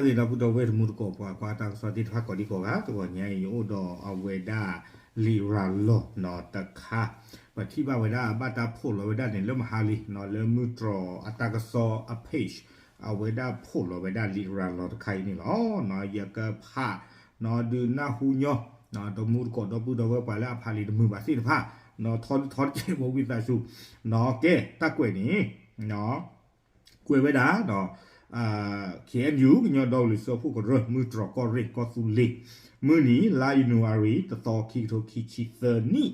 ဒီပုၢ်ဒီဝဲၢ်တံၤသကိးပှၤကွၢ်တၢ်ကစီၣ်သ့ၣ်တဖၣ်ကိးဒံကိးဂၤ တဂီၤညါအံၤ ယအိၣ်ဒီးအဝဲဒၣ် လံာ်ရၤလီၤနီၤတခါ, ပထံၣ်ဘၣ်ဝဲဒၣ်ဘၣ်တၢ်ဖီၣ်လီၤဝဲဒၣ်န့ၣ် လၢမဟါလံနီၤ လၢမုၢ်တြီၤအတၢ်ကစီၣ်အ page အဝဲဒၣ်ဖီၣ်လီၤဝဲဒၣ်လံာ်ရၤလီၤတခါအံၤန့ၣ်လီၤ. ယကဖးနီၤ ဒုးနၢ်ဟူညီ တံၤသကိးဒီပုၢ်ဒီဝဲၢ်ပှၤလၢအဖးလံာ်တမုာ်ဘၣ်သ့ၣ်တဖၣ် ထီထီတကဲးဖိဝံသးစူၤနီၤ. ကဲ တၢ်ကွဲးန့ၣ် ကွဲးဝဲဒၣ် KNU ကညီဒီကလုာ်စၢဖှိၣ်ကရၢ မုၢ်တြီၤကီၢ်ရ့ၣ်ကီၢ်သူလ့ၤ, မုၢ်နံၤ လါယနူၤအါရံၤ တသီ ခံကထိခံဆံသၢနံၣ်,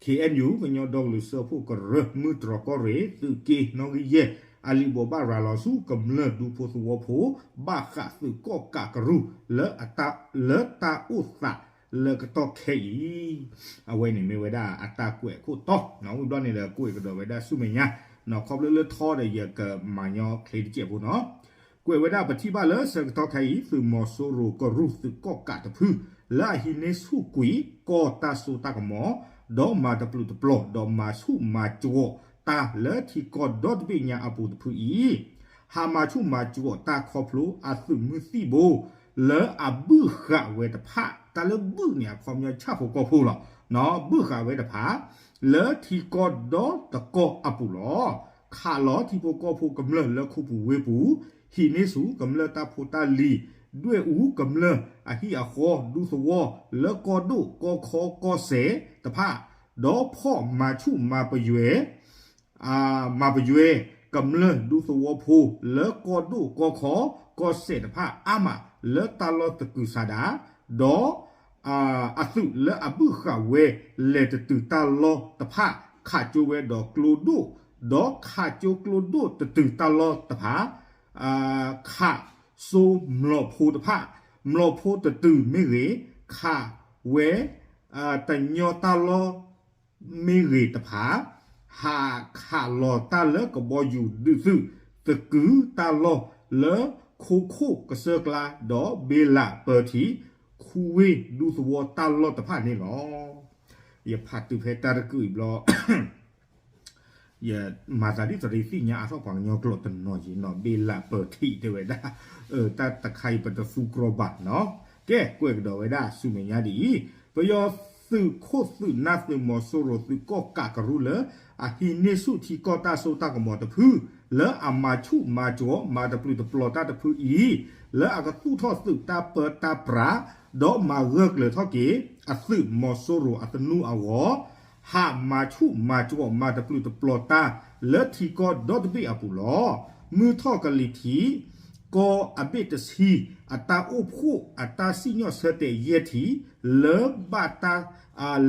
KNU ကညီဒီကလုာ်စၢဖှိၣ်ကရၢ မုၢ်တြီၤကီၢ်ရ့ၣ် သုးက့နီၣ်ဂံၢ်ယဲၢ် အလံာ်ဘိးဘၣ်ရၤလီၤဆူ ကမျၢၢ်ဒူဖိသဝီဖိ ဘၣ်ဃးသုးကီၣ်ကးကရူၢ် လၢအတၢ် လၢတၢ်အိၣ်သး လၢကတီၢ်ခဲအံၤ အဝဲန့ၣ်မ့ၢ်ဝဲဒၣ်အတၢ်ကွဲးအခိၣ်တီ, ဝံၤဘျီန့ၣ်ဒီးကွဲးကဒီးဝဲဒၣ်ဆူမဲာ်ညါ, ခီဖျိလၢထီဒီးယကမၤညီချ့တစဲးဖိနီၤ. ကွဲးဝဲဒၣ်ပထံၣ်ဘၣ်လၢဆၢကတီၢ်ခဲအံၤ သုးမီၤစိရိၤကရူၢ်သုးကီၣ်ကးတဖု လၢအဟံးန့ၢ်ဆူၣ်ကွံာ် ကီၢ်တၢ်စိတၢ်ကမီၤ, ဒီးမၤတပျုာ်တပျီၤ ဒီးမၤဆူၣ်မၤကၠီၤတၢ်လၢထံကီၢ်ဒီတဘ့ၣ်ညါအပူၤတဖုအံၤ ဟးမၤဆူၣ်မၤကၠီၤတၢ်ခီဖျိအသုးမုၢ်သံၣ်ဘိ လၢအဘုၣ်ဃာ်ဝဲတဖၣ်, တၢ်လၢဘုၣ်န့ၣ် အခီပညီဆၣ်ဖိကီၢ်ဖိလီၤ. ဘုၣ်ဃာ်ဝဲတဖၣ် လၢထံကီၢ်ဒီတကီၢ်အပူၤလီၤ. ခးလီၤထံဖိကီၢ်ဖိကမျၢၢ်လၢခူပူၤဝ့ၢ်ပူၤ, ဟံးန့ၢ်ဆူၣ်ကမျၢၢ်တၢ်ဖိတၢ်လံၤ, ဒွဲၣ်အူကမျၢၢ်အဟံၣ်အဃီဒူသဝီ လၢကီၢ်ဒိၣ်ကီၢ်ခီကီၢ်စဲၣ်တဖၣ်, ဒီးဖီၣ်မၤဆူၣ်မၤပယွဲ မၤပယွဲ ကမျၢၢ်ဒူသဝီဖိ လၢကီၢ်ဒိၣ်ကီၢ်ခီကီၢ်စဲၣ်တဖၣ်အါမး လၢတၢ်လီၢ်သကုၤဆးဒး, ဒီး အသုးလၢအဘုၣ်ဃာ်ဝဲ လဲၤတတုၤတၢ်လီၢ်တဖၣ် ခးကၠိဝဲဒီးကျိဒိၣ်, ဒီးခးကၠိကျိဒိၣ်တတုၤတၢ်လီၢ်တဖၣ် ခးစိၤမျိာ်ဖိတဖၣ်, မျိာ်ဖိတတုၤမ့ၢ်ဂ့ၤ, ခးဝဲ တညီတၢ်လီၢ်မ့ၢ်ဂ့ၤတဖၣ်, ဟးခးလီၤတၢ်လၢကဘီယူၤဒုးသုး သကုၤတၢ်လီၢ်လၢခိခိၣ်ကစၢၢ်ကျါ ဒီးဘ့လးပၢၤထံး ခူဝ့ၢ်ဒူသဝီတၢ်လီၢ်တဖၣ်န့ၣ်လီၤ. ယဖးတုၤဖဲတၢ်တကုာ်အံၤဘျီ ယမၤသးဒ်သိးယသ့ၣ်ညါအါထီၣ်ပှၤကညီကျိာ်တနီၤယံၤနီၤ ဘ့လးပၢၤထံးတဲဝဲဒၣ်, တၢ်တခါအံၤပတသူကြီဘၣ်နီၤ. ကဲ ကွဲးကဒီးဝဲဒၣ်ဆူမဲာ်ညါဒ်အံၤ, ပယီၤသုးခိၣ်သုးနၢ်သုးမီၤစိရိၤသုးကီၣ်ကးကရူၢ်လၢ အဟံးန့ၢ်ဆူၣ်ထံကီၢ်တၢ်စိတၢ်ကမီၤတဖု လၢအမၤဆူၣ်မၤကၠီၤမၤတပျုာ်တပျီၤတၢ်တဖုအံၤ, လၢအကသူၣ်ထီၣ်သုးတၢ်ပၢတၢ်ပြး ဒီးမၤဂၢၢ်ကျၢၤထီၣ်က့ၤ အသုးမီၤစိရိၤအသနူအဂီၢ် ဟးမၤဆူၣ်မၤကၠီၤမၤတပျုာ်တပျီၤတၢ် လၢထံကီၢ်ဒီတဘ့ၣ်အပူၤလီၤ. မုၢ်ထီၣ်ကလံၤထံး ကီၢ်အဘ့ၣ်တဆံ အတၢ်အိၣ်ဖှိၣ်အတၢ်စံၣ်ညီၣ်ဆၢတဲာ်ယဲၢ်ထံး လၢဘၣ်တၢ်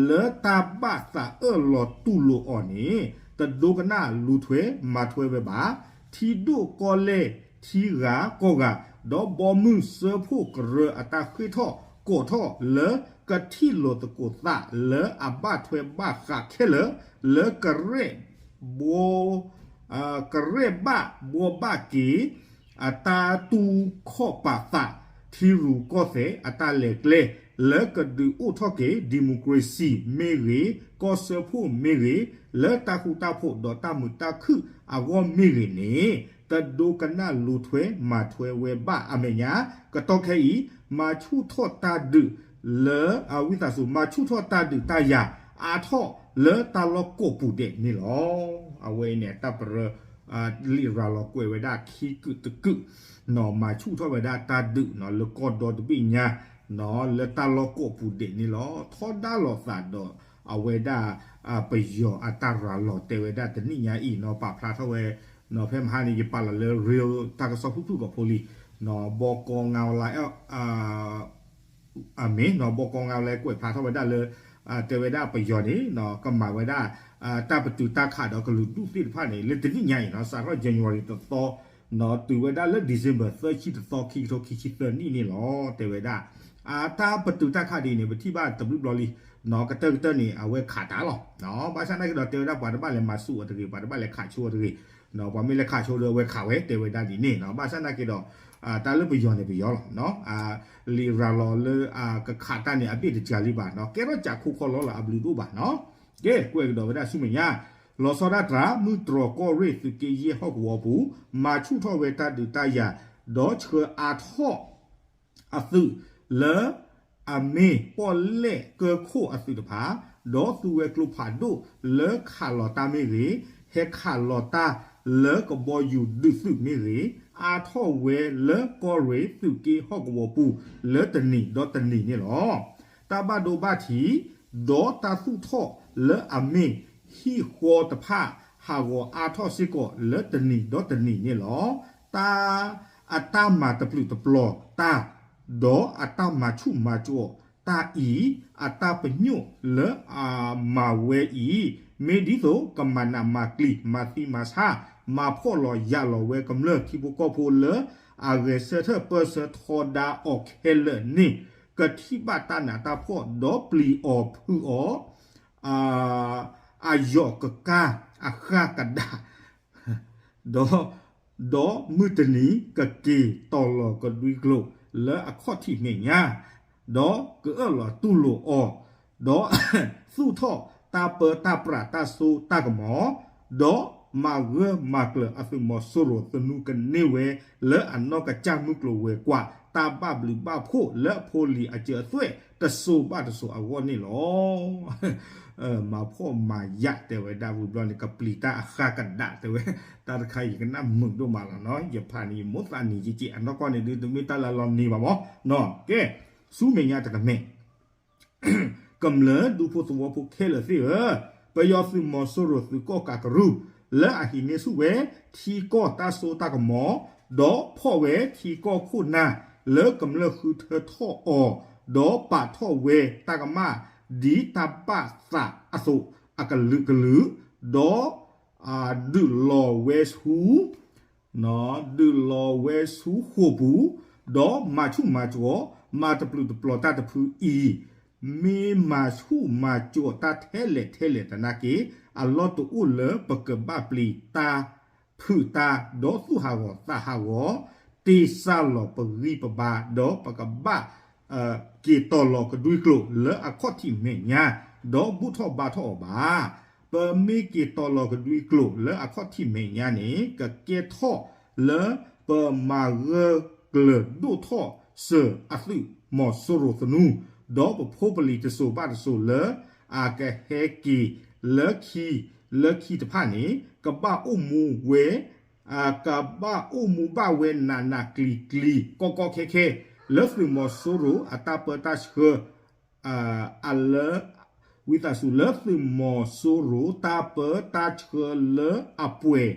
လၢတၢ်ဘၣ်သးအၢၣ်လီၤတူၢ်လိာ်အီၤန့ၣ် တဒိကနၣ်လူၤထွဲမၤထွဲဝဲဘၣ်. ထံဒိၣ်ကီၢ်လဲၢ် ထံဂၤကီၢ်ဂၤ ဒီးဘီမုၢ်စၢဖှိၣ်ကရၢအတၢ်ဃ့ၢ်ထီၣ်ကိးထီၣ်လၢ ကထံၣ်လိာ်သကိးသးလၢအဘၣ်ထွဲဘၣ်ဃးခဲလၢာ် လၢကရဲၣ်ဘီ ကရဲၣ်ဘၣ်ဘှီဘၣ်က့ၤ အတၢ်တူၢ်ခီၣ်ပာ်သး ထံရူၢ်ကီၢ်သဲးအတၢ်လဲၤကျဲ လၢကဒုးအိၣ်ထီၣ်က့ၤ democracy မ့ၢ်ဂ့ၤ ကီၢ်စၢဖှိၣ်မ့ၢ်ဂ့ၤ လၢတၢ်ဃူတၢ်ဖိးဒီးတၢ်မုာ်တၢ်ခုၣ်အဂီၢ်မ့ၢ်ဂ့ၤန့ၣ် တဒိကနၣ်လူၤထွဲမၤထွဲဝဲဘၣ်အမဲာ်ညါ ကတီၢ်ခဲအံၤ မၤဆူၣ်ထီၣ်တၢ်ဒုးလၢ အဝံသးစူၤ မၤဆူၣ်ထီၣ်တၢ်ဒုးတၢ်ယၤအါထီၣ်လၢတၢ်လီၢ်ကိးပူၤဒဲးန့ၣ်လီၤ. အဝဲအံၤန့ၣ် တၢ်ပရၢ လံာ်ရၤလီၤကွဲးဝဲဒၣ်ခံကုာ်တကုာ် နီၢ်မၤဆူၣ်ထီၣ်ဝဲဒၣ်တၢ်ဒုးနီၢ်လၢကီၢ်ဒီတဘ့ၣ်ညါ နီၢ်လၢတၢ်လီၢ်ကိးပူၤဒဲးန့ၣ်လီၤ. ထီဒါလိာ်သးဒီးအဝဲဒၣ် ပယီၤအတၢ်ရၤလီၤတဲဝဲဒၣ်တနံၣ်ညါအံၤနီၢ် ပာ်ဖျါထီၣ်ဝဲ နီၢ်ဖဲမဟါန့ၣ် ယပာ်လီၤလၢ real တၢ်ကစီၣ်ဖုၣ်ဖုၣ်ကိာ်ဖိလံ နီၢ်ဘီကီငါဝဲလၢ အမ့ၢ်နီၢ်ဘီကီငါဝဲလၢကွဲးဖျါထီၣ်ဝဲဒၣ်လၢ တဲဝဲဒၣ်ပယီၤန့ၣ် ကမၤဝဲဒၣ် တၢ်ပတုာ်တၢ်ခးဒီးကလုာ်ဒူၣ်သ့ၣ်တဖၣ်န့ၣ် လၢတနံၣ်ညါအံၤနီၢ် စးထီၣ် January တသီ နီၢ်တုၤဝဲဒၣ်လၢ December သၢဆံတသီ ခံကထိခံဆံသၢနံၣ်န့ၣ်လီၤ. တဲဝဲဒၣ် အတၢ်ပတုာ်တၢ်ခးဒ်အံၤန့ၣ် ပထံၣ်ဘၣ်တဘျုးဘျီလံ နီၢ်ကတၢၢ်ကတၢၢ်န့ၣ် အဝဲခးတၢ်လီၤ. ဘၣ်ဆၣ်သနာ်က့ဒီး တဲဝဲဒၣ်ပှၤတဘၣ်လဲၤမၤဆူၣ်အီၤတဂ့ၤ ပှၤတဘၣ်လဲၤခးဆိအီၤတဂ့ၤ ပှၤမ့ၢ်လဲၤခးဆိဒီးအဝဲခးဝဲ တဲဝဲဒၣ်ဒ်န့ၣ်နီၢ် ဘၣ်ဆၣ်သနာ်က့ဒီး တၢ်လၢပယီၤန့ၣ်ပယီၤလီၤ လံာ်ရၤလီၤလၢ ကခးတၢ်န့ၣ် အဘ့ၣ်တစှၤလံဘၣ်နီၢ် ကဲထီၣ်စးခိၣ်ခီလီလၢအဘျုးဒိၣ်ဘၣ်နီၢ် ကဲ ကွဲးကဒီးဝဲဒၣ်ဆူမဲာ်ညါ လီၤဆီဒၣ်တြၢ် မုၢ်တြီၤကီၢ်ရ့ၣ်သုးက့ယဲၢ်ဟီၣ်ကဝီၤပူၤ မၤဆူၣ်ထီၣ်ဝဲတၢ်ဒုးတၢ်ယၤ ဒီးဆှၢအါထီၣ် အသုးလၢအမ့ၢ်ပီၣ်လဲၣ်ကၢခိၣ်အသုးတဖၣ်, ဒီးသုးဝဲၤကျိၤဖးဒိၣ်လၢခးလီၤတၢ်မ့ၢ်ဂ့ၤ, ဟဲခးလီၤတၢ်လၢကဘီယူၤဒုးသုးမ့ၢ်ဂ့ၤ, အါထီၣ်ဝဲလၢကီၢ်ရ့ၣ်သုးက့ဟီၣ်ကဝီၤပူၤလၢတနံၤဒီးတနံၤန့ၣ်လီၤ. တၢ်ဘၣ်ဒိဘၣ်ထံး ဒီးတၢ်သူၣ်ထီၣ်လၢအမ့ၢ်ဟံၣ်ဃီတဖၣ် ဟးဂီၤအါထီၣ်စ့ၢ်ကီးလၢတနံၤဒီးတနံၤန့ၣ်လီၤ. တၢ် အတၢ်မၤတပျုာ်တပျီၤတၢ် ဒီးအတၢ်မၤဆူၣ်မၤစိးတၢ်အံၤ အတၢ်ပညိၣ်လၢအမၤဝဲအံၤ မ့ၢ်ဒ်သိးကမၤနးမၤကျံၤ မၤသံမၤဆါ မၤဖှီၣ်လီၤယာ်လီၤဝဲကမျၢၢ်ထံဖိကီၢ်ဖိလၢအဂဲၤဆၢထၢၣ်ပၢၢ်ဆၢထီဒါအီၤခဲလၢာ်န့ၣ် ကထံၣ်ဘၣ်တၢ်နးတၢ်ဖှီၣ်ဒီးပျံၤအီၤဖုးအီၤ အယီၢ်ကကါအဃၢ်ကဒါ ဒီး ဒီးမုၢ်တနံၤကက့ၤတီၤလီၤကဒွံကျိာ် လၢအခီၣ်ထံးမဲာ်ညါ, ဒီးကအၢၣ်လီၤတူၢ်လိာ်အီၤ, ဒီးသူၣ်ထီၣ်တၢ်ပၢတၢ်ပြးတၢ်စိတၢ်ကမီၤ, ဒီးမၤဂၢၢ်မၤကျၢၤအသုးမီၤစိရိၤသနူကန့ၢ်ဝဲ လၢအနီၢ်ကစၢ်မုၢ်ကျိၤဝဲၤကွာ် တၢ်ဘၣ်ဘျုးဘၣ်ဖှိၣ်လၢအဖိလံၤအစၢၤအသွဲၣ်တစိၤဘၣ်တစိၤအဂီၢ်န့ၣ်လီၤ. မၤဖှီၣ်မၤယာ်တဲဝဲဒၣ်ဝံၤဘျီန့ၣ် ကပျံၤတၢ်အဃၢ်ကဒါတဲဝဲ, တၢ်တခါယကနၣ်မုာ်ဒိၣ်မးလီၤနီၤ, ယဖးန့ၣ် ယမိၣ်သးနံၤကက့ၤ အနီၢ်ကီၢ်န့ၣ်ဒုး တမ့ၢ်တၢ်လၢလီၤန့ၢ်ဘၣ်မး, ကဲ, ဆူမဲာ်ညါတကမဲာ် ကမျၢၢ်ဒူဖိသဝီဖိခဲလၢာ်သ့ၣ်ဧၢ, ပယီၤသုးမီၤစိရိၤသုးကီၣ်ကးကရူၢ် လၢအဟံးန့ၢ်ဆူၣ်ဝဲ ထံကီၢ်တၢ်စိတၢ်ကမီၤ, ဒီးဖီၣ်ဝဲထံကီၢ်ခိၣ်နၢ် လၢကမျၢၢ်ဃုထၢထီၣ်အီၤ, ဒီးပာ်ထီၣ်ဝဲတၢ်ကမၣ် ဒ်တၢ်ဘၣ်သးအသိး အကလုာ်ကလုာ်, ဒီး ဒုးလီၤဝဲဆူ ဒုးလီၤဝဲဆူဃိာ်ပူၤ, ဒီးမၤဆူၣ်မၤစိး, မၤတပျုာ်တပျီၤတၢ်တဖုအံၤ, မ့ၢ်မၤဆူၣ်မၤစိးတၢ်ထဲလဲၣ်ထဲလဲၣ်သနာ်က့, အလီၢ်တအိၣ်လၢပကဘၣ်ပျံၤတၢ်ဖုးတၢ်, ဒီးသူၣ်ဟးဂီၤသးဟးဂီၤ, တ့စၢ်လီၤပဂံၢ်ပဘါ, ဒီးပကဘၣ် က့ၤတီၤလီၤကဒွံကျိာ်လၢအခီၣ်ထံးမဲာ်ညါ, ဒီးဘူၣ်ထီၣ်ဘါထီၣ်အီၤဘၣ်. ပမ့ၢ်က့ၤတီၤလီၤကဒွံကျိာ်လၢအခီၣ်ထံးမဲာ်ညါန့ၣ် ကကဲထီၣ်လၢပမၤဂၢၢ်ကျၢၤဒိၣ်ထီၣ်စၢၤအသုးမီၤစိရိၤသနူ, ဒီးပဖိပလံၤတစိၤဘၣ်တစိၤလၢအကဟဲက့ၤလၢခံ လၢခံတဖၣ်န့ၣ် ကဘၣ်အိၣ်မူဝဲ ကဘၣ်အိၣ်မူဘၣ်ဝဲနးနးကျံၤကျံၤ ကီကီခဲခဲ လၢသုးမီၤစိရိၤအတၢ်ပၢတၢ်ဆှၢ အလၢ ဝံသးစူၤလၢသုးမီၤစိရိၤတၢ်ပၢတၢ်ဆှၢလၢအပှဲၤ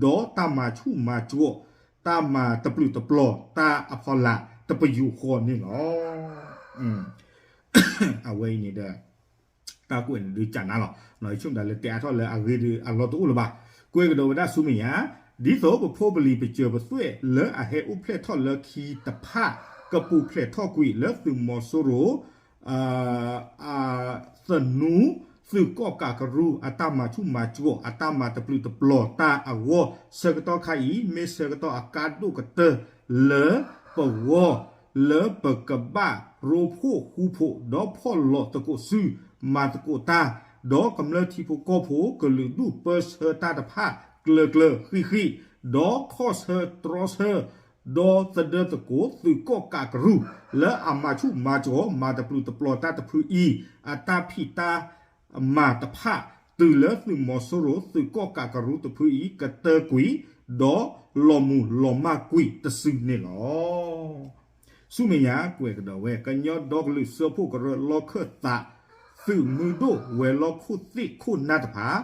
ဒီးတၢ်မၤဆူၣ်မၤစိး တၢ်မၤတပျုာ်တပျီၤတၢ်အဖီလာ်တပယူာ်ဃီန့ၣ်လီၤ. အဝဲအံၤန့ၣ်ဒီး တၢ်ကွဲးန့ၣ်ဒုးကနၣ်လီၤ. ယဆိကမိၣ်ဒၣ်လၢတဲအါထီၣ်လၢအဂ့ၢ်ဒီးအလီၢ်တအိၣ်လၢၤဘၣ်. ကွဲးကဒီးဝဲဒၣ်ဆူမဲာ်ညါ, ဒ်သိးပဖိပလံၤပစၢၤပသွဲၣ်လၢအဟဲအိၣ်ဖျဲၣ်ထီၣ်လၢခံတဖၣ် ကပူၤဖျဲးထီၣ်ကွံာ်လၢသုးမီၤစိရိၤ သနူ သုးကီၣ်ကးကရူၢ် အတၢ်မၤဆူၣ်မၤစိး အတၢ်မၤတပျုာ်တပျီၤတၢ်အဂီၢ် ဆၢကတီၢ်ခါအံၤ မ့ၢ်ဆၢကတီၢ်အကါဒိၣ်ကတၢၢ်လၢပဂီၢ် လၢပကဘၣ်ရိဖှိၣ်ဃူဖိး ဒီးဖီၣ်လိာ်သကိးစု မၤသကိးတၢ်, ဒီးကမျၢၢ်ထံဖိကီၢ်ဖိ ကလုာ်ဒူၣ်ပၢဆှၢတၢ်တဖၣ်ကျၢၤကျၢၤဃံးဃံး, ဒီးခီၣ်ဆၢတြီဆၢ ဒီသဒၢသကိးသုးကီၣ်ကးကရူၢ် လၢအမၤဆူၣ်မၤစိး မၤတပျုာ်တပျီၤတၢ်တဖုအံၤ အတၢ်ဖံးတၢ်မၤတဖၣ် တုၤလၢသုးမီၤစိရိၤသုးကီၣ်ကးကရူၢ်တဖုအံၤ ကတၢၢ်ကွံာ် ဒီးလီၤမုၢ်လီၤမၢ်ကွံာ်တစုန့ၣ်လီၤ. ဆူမဲာ်ညါကွဲးကဒီးဝဲ ကညီဒီကလုာ်စၢဖှိၣ်ကရၢလီၢ်ခၢၣ်သး သုးမုၢ်ဒိၣ်ဝဲၤလီၢ်ခိၣ်သ့ၣ်ခိၣ်နၢ်တဖၣ်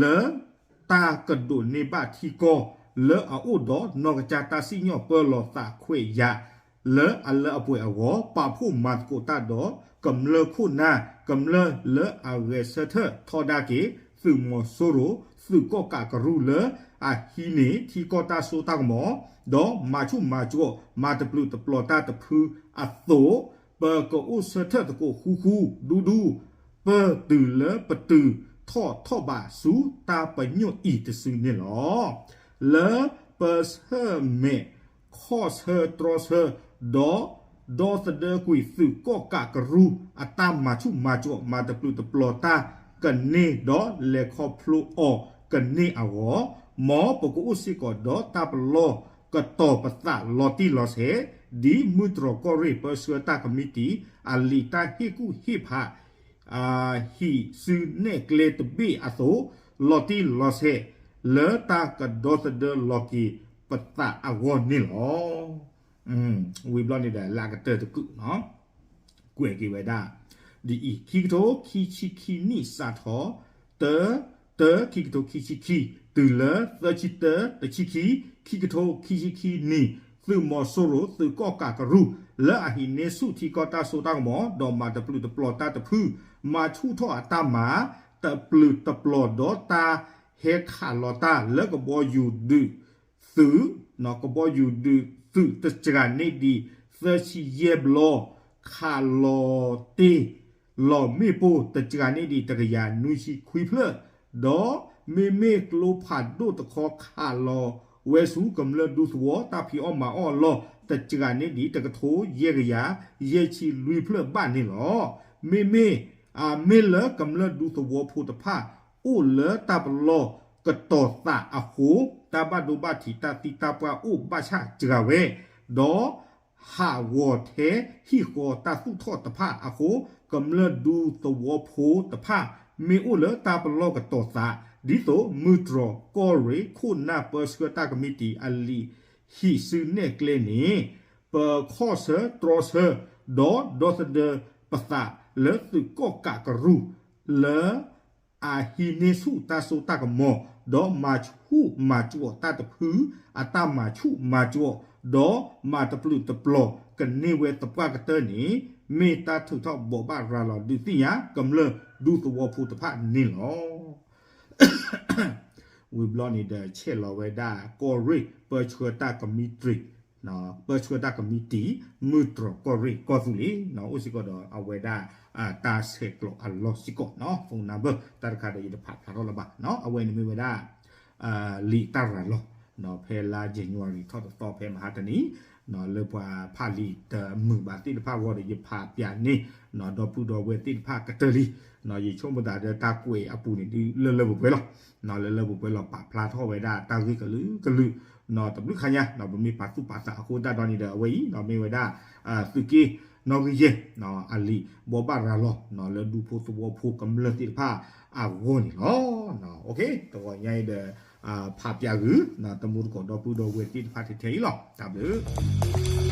လၢတၢ်ကဒိးန့ၢ်ဘၣ်ထံကီၢ် လၢအအိၣ်ဒီးနီၢ်ကစၢ်တၢ်စံၣ်ညီၣ်ပၢလီၤသးခွဲးယာ် လၢအလၢအပှဲၤအဂီၢ် ပာ်ဖှိၣ်မၤသကိးတၢ်ဒီး ကမျၢၢ်ခိၣ်နၢ် ကမျၢၢ်လၢအဂဲၤဆၢထၢၣ်ထီဒါက့ၤ သုးမီၤစိရိၤ သုးကီၣ်ကးကရူၢ်လၢအဟံးန့ၢ်ထံကီၢ်တၢ်စိတၢ်ကမီၤ ဒီးမၤဆူၣ်မၤစိး မၤတပျုာ်တပျီၤတၢ်တဖုအသိး ပကအိၣ်ဆၢထၢၣ်သကိးဃူဃူဒူဒူ ပၢၢ်တုၤလၢပတုၤထီၣ်ထီၣ်ဘးဆူတၢ်ပညိၣ်အံၤတစုန့ၣ်လီၤ. လၢပဆၢၣ်မဲာ်ခီၣ်ဆၢတြီဆၢ ဒီး ဒီသဒၢကွံာ်သုးကီၣ်ကးကရူၢ် အတၢ်မၤဆူၣ်မၤစိး မၤတပျုာ်တပျီၤတၢ်ကန့ၢ် ဒီးလဲၤခီဖျိအီၤကန့ၢ်အဂီၢ် မ်ပကအိၣ်စ့ၢ်ကီးဒီးတၢ်ပလီၢ် ကတီၤပသးလီၤတံၢ်လီၤဆဲး ဒ်မုၢ်တြီၢ်ကီၢ်ရ့ၣ်ပၢဆှၢတၢ်ကမံးတံာ် အလံာ်တၢ်ဟ့ၣ်ကူၣ်ဟ့ၣ်ဖး ဟံးစုနဲၣ်ကျဲတဘ့ၣ်အသိး လီၤတံၢ်လီၤဆဲး လၢတၢ်ကဒီသဒၢလီၤက့ၤပသးအဂီၢ်န့ၣ်လီၤ. ဝံၤဘျီန့ၣ်ဒီး လၢအကတၢၢ်တကုာ်နီၤ ကွဲးက့ၤဝဲဒၣ် ဒ်အံၤ, ခံကထိခံဆံခံနံၣ်စးထီၣ် တၢ တၢ ခံကထိခံဆံခံ တုၤလၢ သၢဆံတၢ တဆံခံ ခံကထိခံဆံခံနံၣ် သုးမီၤစိရိၤသုးကီၣ်ကးကရူၢ် လၢအဟံးန့ၢ်ဆူၣ်ထံကီၢ်တၢ်စိတၢ်ကမီၤ ဒီးမၤတပျုာ်တပျီၤတၢ်တဖု မၤဆူၣ်ထီၣ်အတၢ်မၤ တပျုာ်တပျီၤဒီးတၢ်ဟဲခးလီၤတၢ်လၢကဘီယူၤဒုး သုး ကဘီယူၤဒုးသုးတစှၤန့ၢ်ဒံး သၢဆံယဲၢ်ဘျီ ခးလီၤတ့ၢ်လီၤမ့ၣ်ပိၢ်တစှၤန့ၢ်ဒံး တကယၤနွံဆံခွံဖျၢၣ် ဒီးမ့မ့ၢ်ကျိဖးဒိၣ်တခီ ခးလီၤဝဲဆူကမျၢၢ်ဒူသဝီတၢ်ဖံးအီၣ်မၤအီၣ်အလီၢ် တစှၤန့ၢ်ဒံး တကထိယဲၢ်ကယၤ ယဲၢ်ဆံလွံၢ်ဖျၢၣ်ဘၣ်န့ၣ်လီၤ. မ့မ့ၢ် မ့ၢ်လၢကမျၢၢ်ဒူသဝီဖိတဖၣ် အိၣ်လၢတၢ်ပလီၢ်ကတီၤသးအဃိ တၢ်ဘၣ်ဒိဘၣ်ထံးတၢ်သံတၢ်ပှၢ်အိၣ်ဘၣ်ဆၣ်စှၤဝဲ ဒီး ဟးဂီၤထဲဟံၣ်ဃီတၢ်သူၣ်ထီၣ်တဖၣ်အဃိ ကမျၢၢ်ဒူသဝီဖိတဖၣ် မ့ၢ်အိၣ်လၢတၢ်ပလီၢ်ကတီၤသး ဒ်သိးမုၢ်တြီၢ်ကီၢ်ရ့ၣ်ခိၣ်နၢ်ပၢဆှၢတၢ်ကမံးတံာ် အလံာ်ဟံးစုနဲၣ်ကျဲန့ၣ် ပခီၣ်ဆၢတြီဆၢ ဒီးဒီသဒၢပသးလၢသုးကီၣ်ကးကရူၢ် လၢ အဟံးန့ၢ်ဆူၣ်တၢ်စိတၢ်ကမီၤ ဒီးမၤဆူၣ်မၤကၠီၣ်တၢ်တဖု အတၢ်မၤဆူၣ်မၤကၠီၣ် ဒီးမၤတပျုာ်တပျီၤကန့ၢ်ဝဲသပှၢ်ကတၢၢ်န့ၣ် မ့ၢ်တၢ်ထုးထီၣ်ဘိးဘၣ်ရၤလီၤဒုးသ့ၣ်ညါ ကမျၢၢ်ဒူသဝီဖိတဖၣ်န့ၣ်လီၤ. ဝံၤဘျီန့ၣ်ဒီး ဆဲးလီၤဝဲဒၣ် ကီၢ်ရ့ၣ်ပၢဆှၢတၢ်ကမံးတံာ် ပၢဆှၢတၢ်ကမံးတံာ် မုၢ်တြီၢ်ကီၢ်ရ့ၣ်ကီၢ်သူလ့ၤ အိၣ်စ့ၢ်ကီးဒီးအဝဲဒၣ် တၢ်ဆဲးကျိးအလီၢ်စ့ၢ်ကီးနီၤ phone number တၢ်တခါဒီး ယတဖးဖျါထီၣ်လၢၤဘၣ်နီၤ အဝဲန့ၣ်မ့ၢ်ဝဲဒၣ် လံာ်တၢ်ရၤလီၤ ဖဲလါ January ထီၣ်တသီဖဲမဟါတနံၤ လၢပှၤဖးလံာ်တမုာ်ဘၣ်သ့ၣ်တဖၣ်အဂီၢ်ဒီး ယဖးပၠးန့ၢ် ဒီပုၢ်ဒီဝဲၢ်သ့ၣ်တဖၣ်ကတၢၢ်လံ ယဆိကမိၣ်သးဒီးတၢ်ကွဲးအပူၤန့ၣ်ဒုးလၢလၢပှဲၤပှဲၤလီၤ လၢလၢပှဲၤပှဲၤလီၤ ပာ်ဖျါထီၣ်ဝဲဒၣ်တၢ်ဂ့ၢ်ကလုာ်ကလုာ် တဘျုးခါညါ ပမ့ၢ်ပာ်သူၣ်ပာ်သးအဃိသတးဒီးန့ၣ်ဒီး အဝဲအံၤ မ့ၢ်ဝဲဒၣ် သုးက့နီၣ်ဂံၢ်ယဲၢ် အလံာ်ဘိးဘၣ်ရၤလီၤ လၢဒူဖိသဝီဖိကမျၢၢ်သ့ၣ်တဖၣ်အဂီၢ်န့ၣ်လီၤ. တဂီၤညါအံၤဒီး ဖးပၠးဂုာ် တမူတကိးဒီပုၢ်ဒီဝဲၢ်သ့ၣ်တဖၣ်ထဲထဲအံၤလီၤ. တၢ်ဘျုး